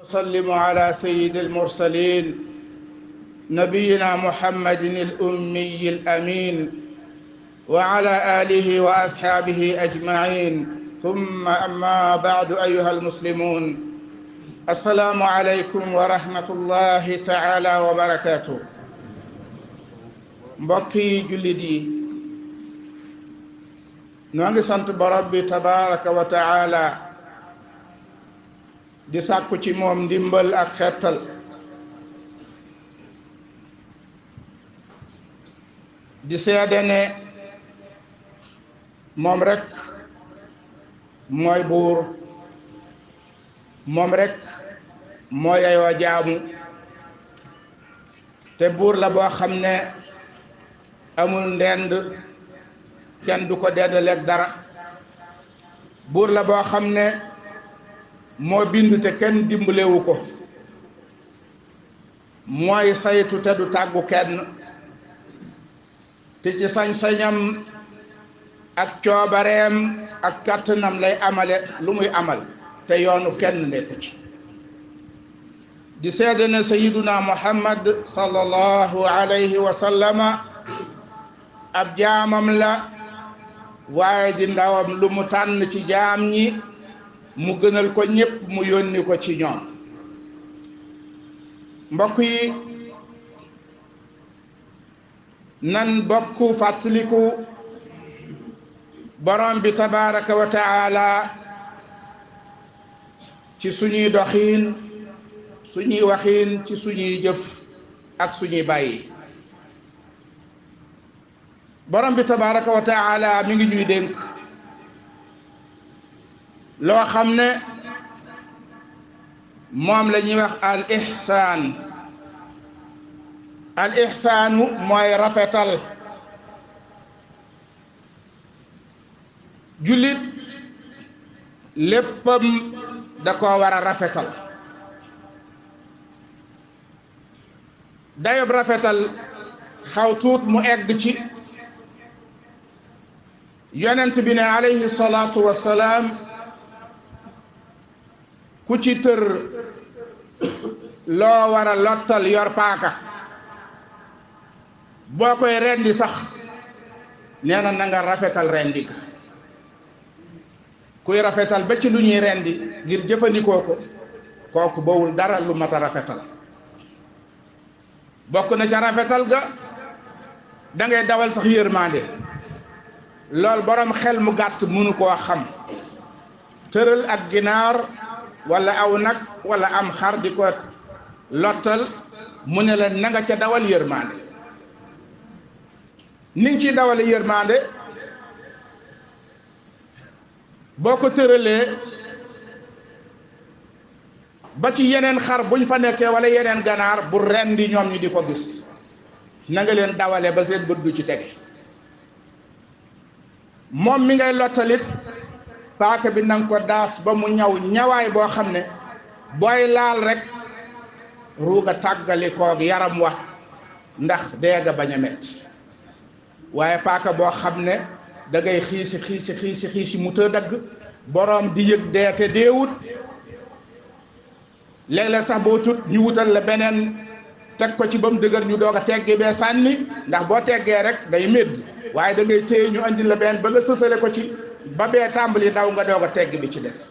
وسلم على سيد المرسلين نبينا محمد الأمي الأمين وعلى آله وأصحابه أجمعين ثم أما بعد أيها المسلمون السلام عليكم ورحمة الله تعالى وبركاته mbokki jullit yi ñoo ngi sant borom bi tabaraka wa taala di sàkku ci moom ndimbal ak xettal di seede ne moom rek mooy buur moom rek mooy yeyoo jaamu te buur la boo xam ne amul ndend kenn du ko deddaleeg dara buur la boo xam ne moo bindu te kenn dimbalewu ko mooy saytu te du tàggu kenn te ci sañ-sañam ak coobareem ak kàttanam lay amale lu muy amal te yoonu kenn nekku ci di seede ne sayyiduna muhammad sallallahu alayhi wa sallama ab jaamam la waaye di ndawam lu mu tànn ci jaam ñi mu gënal ko ñépp mu yónni ko ci ñoom mbokk yi nan bokk fàttaliku borom bi tabaraka wa taala ci suñuy doxiin suñuy waxiin ci suñuy jëf ak suñuy bàyyi borom bi tabaraka wa taala mi ngi ñuy dénk loo xam ne moom la ñuy wax al ihsaanu mooy rafetal jullit léppam da koo war a rafetal dayob rafetal xaw tuut mu egg ci yonent bi ne alayhi salaatu wassalaam ku ci tër loo war a lottal yor paaka boo koy rendi sax nee na nga rafetal rendi ka kuy rafetal ba ci lu ñuy rendi ngir jëfandikoo ko kooku bawul dara lu mat a rafetal bokk na ca rafetal ga da ngay dawal sax yërmande lool borom xel mu gàtt mënu koo xam tëral ak ginaar wala aw nag wala am xar di ko lottal mu ne la na nga ca dawal yërmande ni nga ciy dawale yërmande boo ko tëralee ba ci yeneen xar buñ fa nekkee wala yeneen ganaar bu rendi ñoom ñi di ko gis na nga leen dawale ba seen bët du ci tege moom mi ngay lottalit paaka bi nanga ko daas ba mu ñaw ñawaay boo xam ne booy laal rek ruuga tàggali koog yaram wa ndax deega bañ a metti waaye paaka boo xam ne da ngay xiisi mu të dagg boroom di yëg deete deewut léeg-léeg sax boo tut ñu wutal la beneen teg ko ci ba mu dëgër ñu doog a teggi bee sànni ndax boo teggee rek day médd waaye da ngay téye ñu andi la benn ba nga sësale ko ci ba bee tàmbali daw nga doog a tegg bi ci des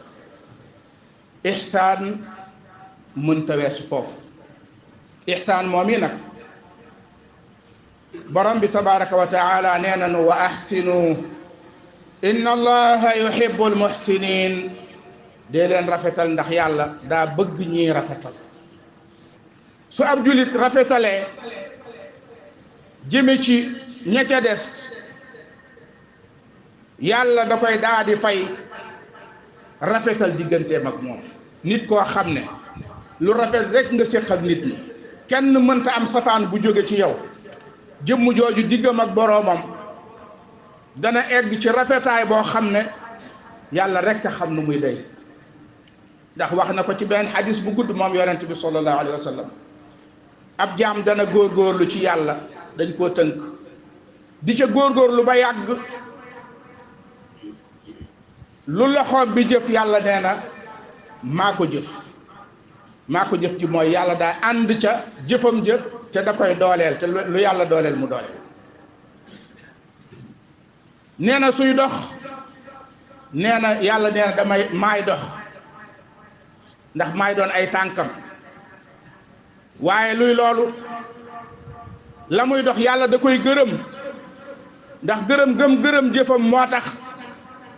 ihsaan mënta weesu foofu ihsaan moom yi nag borom bi tabaraka wa taala nee nanu wa ahsinu inna allaha yuhibbu almuhsinin dee leen rafetal ndax yàlla daa bëgg ñiy rafetal su ab julit rafetalee jëme ci ña ca des yàlla da koy daa di fay rafetal digganteem ak moom nit koo xam ne lu rafet rek nga séq ak nit ñi kenn mënta am safaan bu jóge ci yow jëmm jooju diggam ak boroomam dana egg ci rafetaay boo xam ne yàlla rek a xam nu muy day ndax wax na ko ci benn xadis bu gudd moom yonent bi sallallahu alayhi wa sallam ab jaam dana góorgóorlu ci yàlla dañ koo tënk di ca góorgóorlu ba yàgg lu loxoom bi jëf yàlla nee na maa ko jëf maa ko jëf ji mooy yàlla daa ànd ca jëfam jë te da koy dooleel te lu yàlla dooleel mu dooleel. nee na suy dox nee na yàlla nee na maay dox ndax maay doon ay tànkam. waaye luy loolu la muy dox yàlla da koy gërëm ndax gërëm jëfam moo tax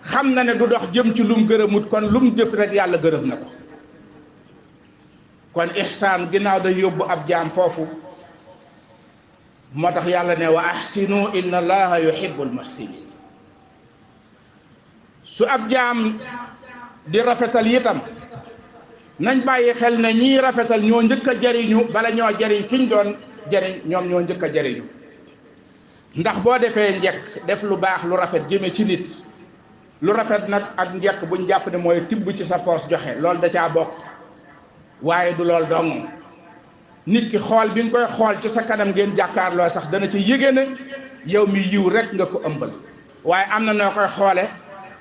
xam na ne du dox jëm ci lum gërëmut, kon lum jëf rek yàlla gërëm na ko. kon ihsaan ginnaaw da yóbbu ab jaam foofu, moo tax yàlla ne wa ahsinu inna allaha yuhibbul muhsinin. su ab jaam di rafetal itam nañ bàyyi xel ne ñii rafetal ñoo njëkk a jariñu bala ñoo jariñ kiñ doon jariñ, ñoom ñoo njëkk a jariñu. ndax boo defee njekk def lu baax lu rafet jëme ci nit, lu rafet nag ak njekk buñ jàpp ne mooy tibb ci sa poos joxe, loolu da caa bokk. waaye du lool dong, nit ki xool bi nga koy xool ci sa kanam ngeen jàkkaarloo sax dana ci yëge ne yow mi yiw rek nga ko ëmbal. waaye am na noo koy xoole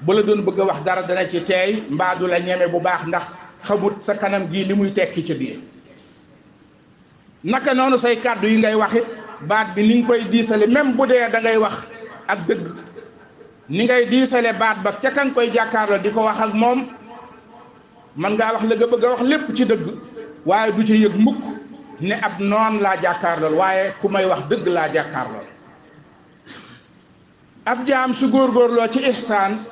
bu la doon bëgg a wax dara dana ci teey mbaa du la ñeme bu baax ndax xamut sa kanam gii li muy tekki ca biir. naka noonu say kàddu yi ngay waxit baat bi ni nga koy diisale, même bu dee da ngay wax ak dëgg, ni ngay diisale baat ba ca kan koy jàkkaarloo di ko wax ak moom, man ngaa wax la nga bëgg a wax lépp ci dëgg waaye du ci yëg mukk ne ab noon laa jàkkaarlool, waaye ku may wax dëgg laa jàkkaarlool. ab jaam su góorgóorloo ci ihsaan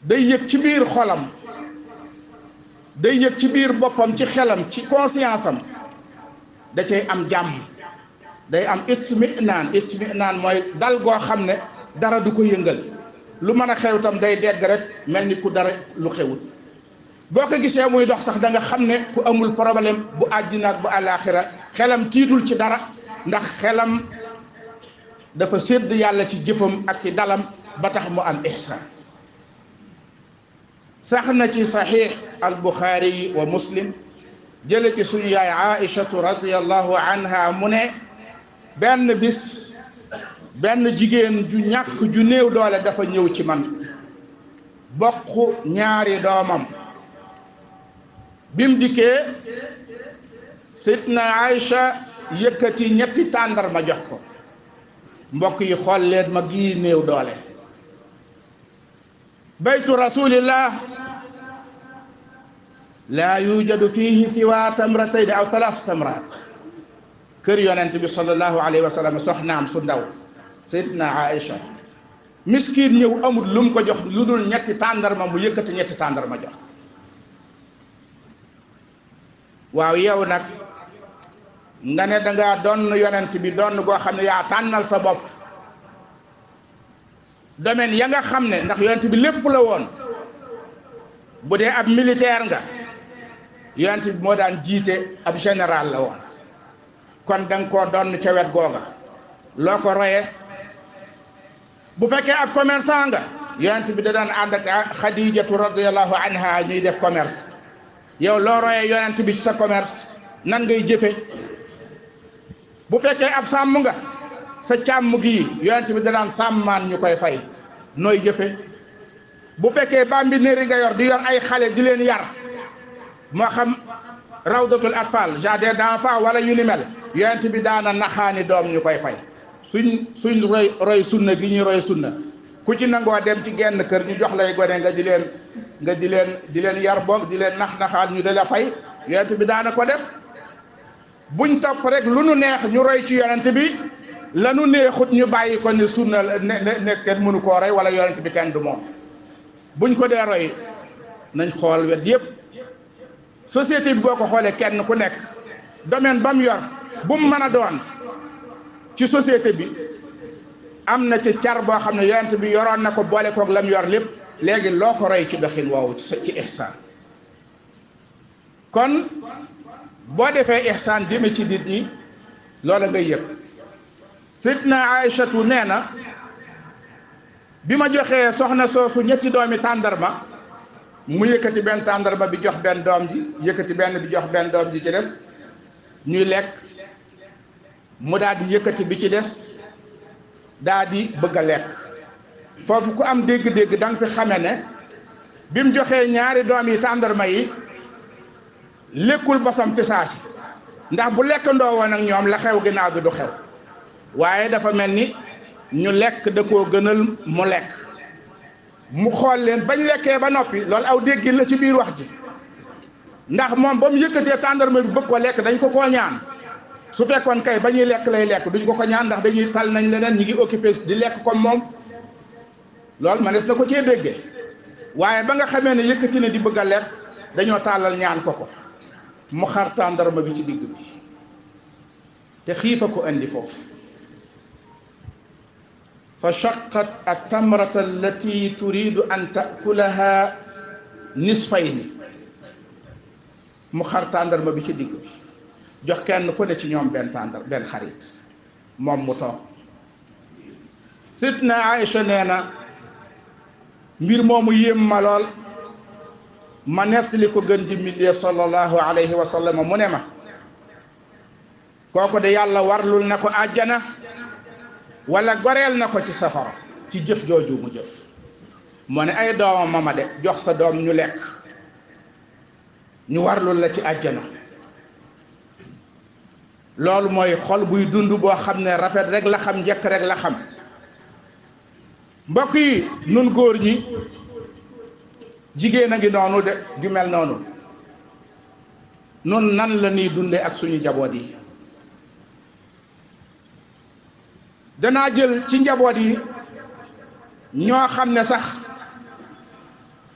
day yëg ci biir xolam, day yëg ci biir boppam, ci xelam, ci conscience am, da cay am jàmm, day am istminaan mooy dal goo xam ne dara du ko yëngal. lu mën a xew tam day dégg rek mel ni ku dara lu xewut. boo ko gisee muy dox sax da nga xam ne ku amul problème bu àddina ak bu àllaaxira, xelam tiitul ci dara ndax xelam dafa sédd yàlla ci jëfam ak ci dalam ba tax mu am ihsaan. sax na ci saxiix al buxaari wa muslim jële ci suñu yaay aïchatu radiyallahu anha mu ne benn bis benn jigéen ju ñàkk ju néew doole dafa ñëw ci man bokk ñaari doomam. bim dikkee Sidna Aïcha yëkkati ñetti tàndarma jox ko. mbokk yi xool leen ma gii néew doole. baytu rasulillah laa yujadu fihi siwa tamratayn aw thalath tamrat. kër yonent bi sallallahu alayhi wa sallam soxnaam su ndaw Sidna Aïcha miskiin ñëw amul lu mu ko jox lu dul ñetti tàndarma, mu yëkkati ñetti tàndarma jox. waaw yow nag nga ne dangaa doon yonent bi doon goo xam ne yaa tànnal sa bopp domaine ya nga xam ne, ndax yonent bi lépp la woon. bu dee ab militaire nga yonent bi moo daan jiite, ab général la woon, kon da nga koo doon ca wet googa loo ko roye. bu fekkee ab commerçant nga yonent bi da daan ànd ak Xadijatu radiyallahu anha ñuy def commerce. yow loo royee yonent bi ci sa commerce nan ngay jëfe. bu fekkee ab sàmm nga sa càmm gi yonent bi da daan sàmmaan ñu koy fay, nooy jëfe. bu fekkee bambineeri nga yor di yor ay xale di leen yar, moo xam rawdatul atfal jardin d'enfants wala yu ni mel, yonent bi daana naxaani doom ñu koy fay. suñ roy sunna gi ñuy roy sunna, ku ci nangoo dem ci genn kër ñu jox lay gone nga di leen yar boog di leen naxaal ñu de la fay, yonent bi daana ko def. buñ topp rek lu nu neex ñu roy ci yonent bi, la nu neexut ñu bàyyi ko ni sunna ne kenn mënu koo roy wala yonent bi kenn du moom. buñ ko dee roy nañ xool wet yépp. société bi boo ko xoolee kenn ku nekk domaine ba mu yor bu mu mën a doon ci société bi am na ci car boo xam ne yonent bi yoroon na ko boole koog lam yor lépp. léegi loo ko roy ci doxin woowu ci ihsaan. kon boo defee ihsaan jëme ci nit ñi loola ngay yëg. Sidna Aïchatu nee na bi ma joxee soxna soosu ñetti doomi tàndarma, mu yëkkati benn tàndarma bi jox benn doom ji, yëkkati benn bi jox benn doom ji ci des, ñuy lekk. mu daal di yëkkati bi ci des daal di bëgg a lekk. foofu ku am dégg-dégg da nga fi xame ne bi mu joxee ñaari doom yi tàndarma yi lekkul bosam fi saasi ndax bu lekkandoo woon ak ñoom la xew ginnaaw bi du xew waaye dafa mel ni ñu lekk da koo gënal mu lekk mu xool leen bañ lekkee ba noppi loolu aw déggin la ci biir wax ji ndax moom ba mu yëkkatee tàndarma bi bëgg ko lekk dañ ko koo ñaan su fekkoon kay ba ñuy lekk lay lekk duñ ko ko ñaan ndax dañuy tal nañ leneen ñi ngi occupé di lekk comme moom loolu manees na ko cee déggee waaye ba nga xamee ne yëkkati ne di bëgg a lekk dañoo tàllal ñaan ko mu xar tàndarma bi ci digg bi te xiifa ko andi foofu fa shaqqat at-tamrata allati turidu an ta'kulaha nisfayni mu xar tàndarma bi ci digg bi jox kenn ku ne ci ñoom benn xarit moom mu toog Sidna Aïcha nee na mbir moomu yéem ma lool ma nettali ko gën ji mbindéef sallallahu alayhi wa sallam mu ne ma kooku de yàlla warlul na ko àjjana wala goreel na ko ci safara ci jëf jooju mu jëf moo ne ay doomam mama de jox sa doom ñu lekk ñu warlul la ci àjjana loolu mooy xol buy dund boo xam ne rafet rek la xam njëkk rek la xam mbokk yi nun góor ñi jigéen a ngi noonu de ju mel noonu nun nan la ñuy dunde ak suñu njaboot yi danaa jël ci njaboot yi ñoo xam ne sax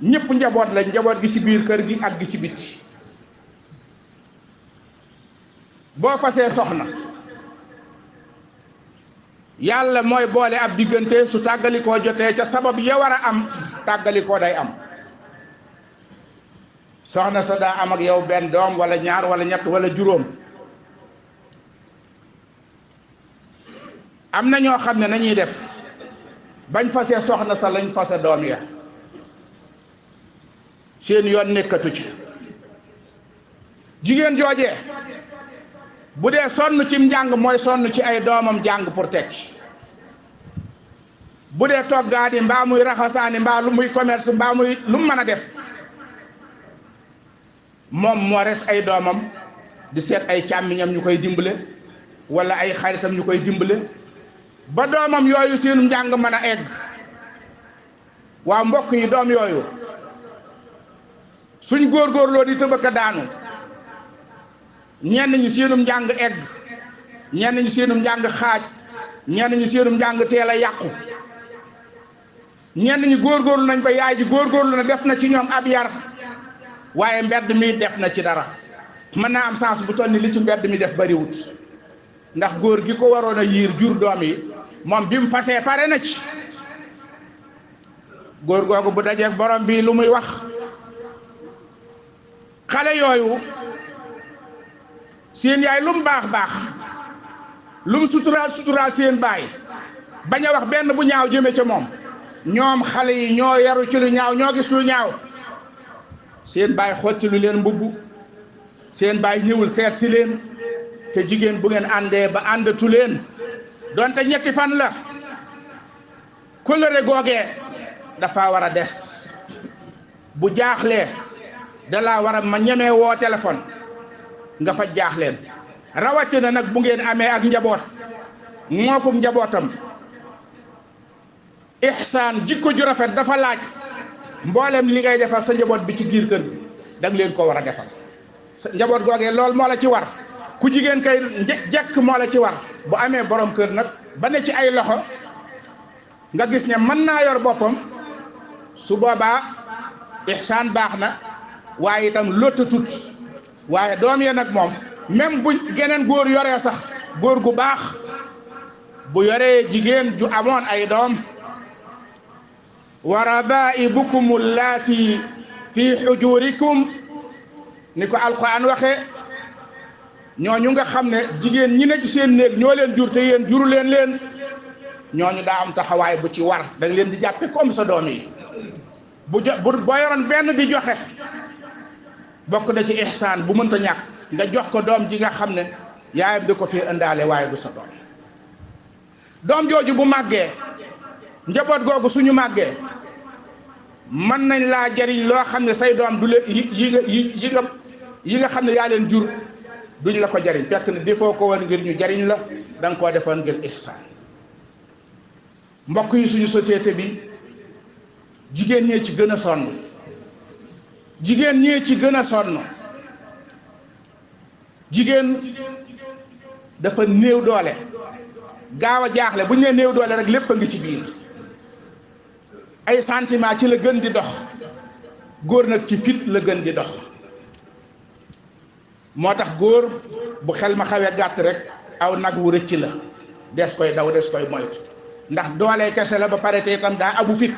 ñëpp njaboot la njaboot gi ci biir kër gi ak gi ci bitti boo fasee soxna yàlla mooy boole ab diggante su tàggalikoo jotee ca sabab ya war a am tàggalikoo day am soxna sa daa am ak yow benn doom wala ñaar wala ñett wala juróom am na ñoo xam ne nañuy def bañ fasee soxna sa lañ fase doom ya seen yoon nekkatu ci jigéen joojee bu dee sonn ci njàng mooy sonn ci ay doomam jàng pour tekki bu dee toggaani mbaa muy raxasaani mbaa lu muy commerce mbaa muy lu mu mën a def moom moo res ay doomam di seet ay càmmiñam ñu koy dimbale wala ay xaritam ñu koy dimbale ba doomam yooyu seenu njàng mën a egg waa mbokk yi doom yooyu suñ góorgóorloo di tëbëkka daanu ñenn ñi seenum njàng egg ñenn ñi seenum njàng xaaj ñenn ñi seenum njàng teel a yàqu ñenn ñi góorgóorlu nañ ba yaay ji góorgóorlu na def na ci ñoom ab yar waaye mbedd mi def na ci dara mën naa am sens bu toll ni li ci mbedd mi def bariwut ndax góor gi ko waroon a yiir jur doom yi moom bi mu fasee pare na ci góor googu bu dajeeg borom bi lu muy wax xale yooyu seen yaay lu mu baax baax lu mu suturaal seen baay bañ a wax benn bu ñaaw jëme ca moom ñoom xale yi ñoo yaru ci lu ñaaw ñoo gis lu ñaaw seen baay xotti lu leen mbubb seen baay ñëwul seet si leen te jigéen bu ngeen àndee ba àndatu leen donte ñetti fan la kóllëre googee dafa war a des bu jaaxlee dalaa war a ma ñemee woo téléphone nga fa jaaxleen rawatina nag bu ngeen amee ak njaboot moo ko njabootam ihsaan jikko ju rafet dafa laaj mboolem li ngay defal sa njaboot bi ci biir kër gi da nga leen ko war a defal sa njaboot googee loolu moo la ci war ku jigéen kay jekk moo la ci war bu amee borom kër nag ba ne ci ay loxo nga gis ne mën naa yor boppam su boobaa ihsaan baax na waaye itam lottatut waaye doom ya nag moom même bu geneen góor yoree sax góor gu baax bu yoree jigéen ju amoon ay doom wa rabaa'ibukum allaati fi hujurikum ni ko alquran waxe ñooñu nga xam ne jigéen ñi ne ci seen néeg ñoo leen jur te yéen juru leen ñooñu daa am taxawaay bu ci war da nga leen di jàppe comme sa doom yi boo yoroon benn di joxe bokk na ci ihsaan bu mënta ñàkk nga jox ko doom ji nga xam ne yaayam di ko fi indaale waaye du sa doom jooju bu màggee njaboot googu suñu màggee mën nañ laa jariñ loo xam ne say doom du leen yi nga xam ne yaa leen jur duñ la ko jariñ fekk ne defoo ko woon ngir ñu jariñ la da nga koo defoon ngir ihsaan. mbokk yi suñu société bi jigéen ñee ci gën a sonn jigéen ñee ci gën a sonn jigéen dafa néew doole gaaw a jaaxle bu ñu nee néew doole rek lépp a ngi ci biir ay sentiment ci la gën di dox góor nag ci fit la gën di dox moo tax góor bu xel ma xawee gàtt rek aw nag wu rëcc la des koy daw des koy moytu ndax doole kese la ba pare te itam daa abu fit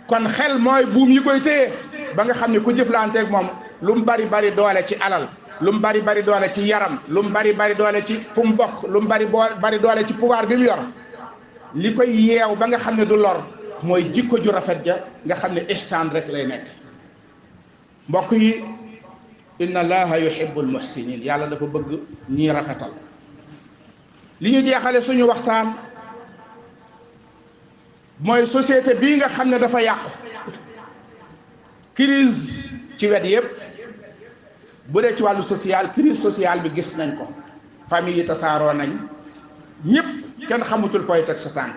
kon xel mooy buum yi koy téye ba nga xam ne ku jëflanteeg moom lu mu bari bari doole ci alal lu mu bari bari doole ci yaram lu mu bari bari doole ci fu mu bokk lu mu bari doole ci pouvoir bi mu yor li koy yeew ba nga xam ne du lor mooy jikko ju rafet ja nga xam ne ihsaan rek lay nekk. mbokk yi inna allaha yuhibbul muhsinin yàlla dafa bëgg ñii rafetal. li ñu jeexale suñu waxtaan mooy société bii nga xam ne dafa yàqu crise ci wet yépp bu dee ci wàllu social crise sociale bi gis nañ ko famille yi tasaaroo nañ ñëpp kenn xamutul fooy teg sa tànk.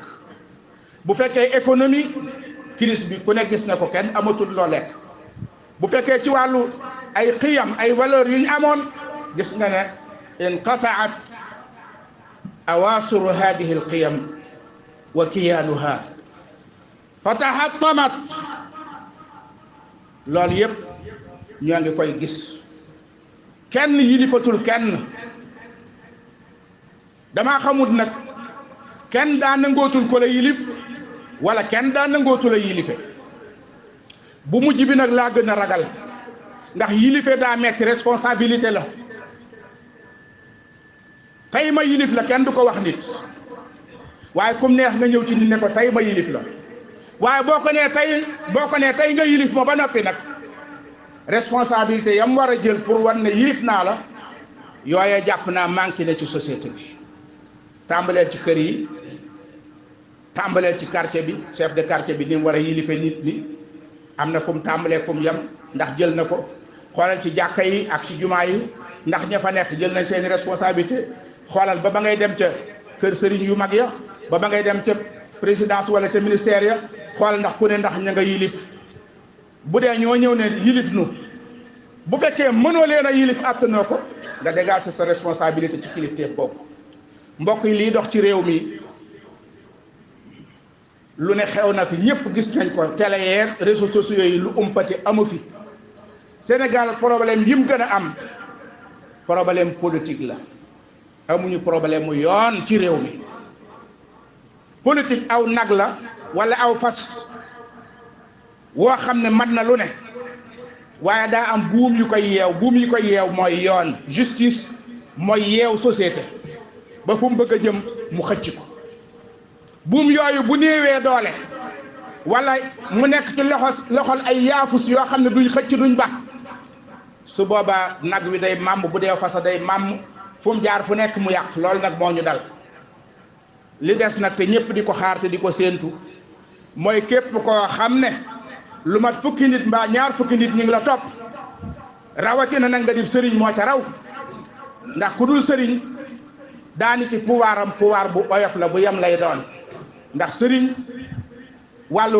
bu fekkee économie crise bi ku ne gis na ko kenn amatul loo lekk. bu fekkee ci wàllu ay qiyam ay valeurs yu ñu amoon gis nga ne inqataat awaasiru hadihi alqiyam wa kiyaanuha fa tahattamat loolu yëpp ñoo ngi koy gis kenn yilifatul kenn damaa xamut nag kenn daa nangootul ko la yilif wala kenn daa nangootul a yilife bu mujj bi nag laa gën a ragal ndax yilife daa metti responsabilité la tey ma yilif la kenn du ko wax nit waaye comme neex nga ñëw ci nit ne ko tey ma yilif la waaye boo ko nee tey nga yilif ma ba noppi nag responsabilité yam war a jël pour wan ne yilif naa la yooye jàpp naa manqué na ci société bi. tàmbaleel ci kër yi tàmbaleel ci quartier bi chef de quartier bi ni mu war a yilife nit ñi am na fu mu tàmbalee fu mu yem ndax jël na ko. xoolal ci jàkka yi ak ci jumaa yi ndax ña fa nekk jël nañ seeni responsabilité xoolal ba ngay dem ca kër sëriñ yu mag ya ba ngay dem ca présidence wala ca ministère ya xoolal ndax ku ne ndax ña nga yilif bu dee ñoo ñëw ne yilif nu bu fekkee mënoo leen a yilif àttanoo ko nga dégager sa responsabilité ci kilifteef boobu. mbokk yi liy dox ci réew mi lu ne xew na fi ñëpp gis nañ ko télé yeeg réseaux sociaux yi lu umpati amu fi. Sénégal problème yi mu gën a am problème politique la amuñu problème mu yoon ci réew mi politique aw nag la wala aw fas woo xam ne mat na lu ne waaye daa am buum yu koy yeew mooy yoon justice mooy yeew société ba fu mu bëgg a jëm mu xëcc ko buum yooyu bu néewee doole wala mu nekk ci loxol ay yaafus yoo xam ne duñ xëcc duñ bax su boobaa nag wi day màmm bu dee fasa day màmm fu mu jaar fu nekk mu yàq loolu nag moo ñu dal. li des nag te ñëpp di ko xaar te di ko séentu mooy képp koo xam ne lu mat fukki nit mbaa ñaar fukki nit ñi ngi la topp rawatina nag nga di sëriñ moo ca raw ndax ku dul sëriñ daani ci pouvoir bu oyof la bu yem lay doon ndax sëriñ wàllu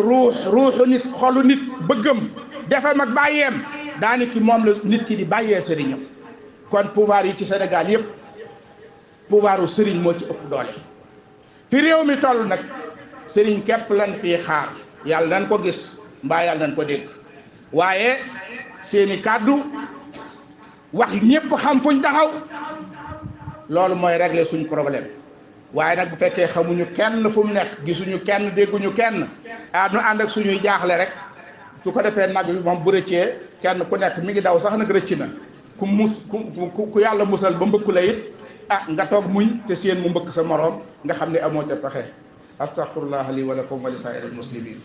ruuxu nit xolu nit bëggam defam ak bàyyeem daani ki moom la nit ki di bàyyee sëriñam kon pouvoir yi ci Sénégal yëpp pouvoiru sëriñ moo ci ëpp doole fi réew mi toll nag sëriñ képp lan fii xaar yàlla nañ ko gis mbaa yàlla nañ ko dégg waaye seeni kàddu wax ñëpp xam fuñ taxaw loolu mooy régler suñ problème waaye nag bu fekkee xamuñu kenn fu mu nekk gisuñu kenn dégguñu kenn nu ànd ak suñuy jaaxle rek su ko defee nag bi moom bu rëccee kenn ku nekk mi ngi daw sax nag rëcc na ku yàlla musal ba mbëkku la it nga toog muñ te seen mu mbëkk sa moroom nga xam ne amoo ca pexe astaghfirullah li wa lakum wa li saa'iril muslimin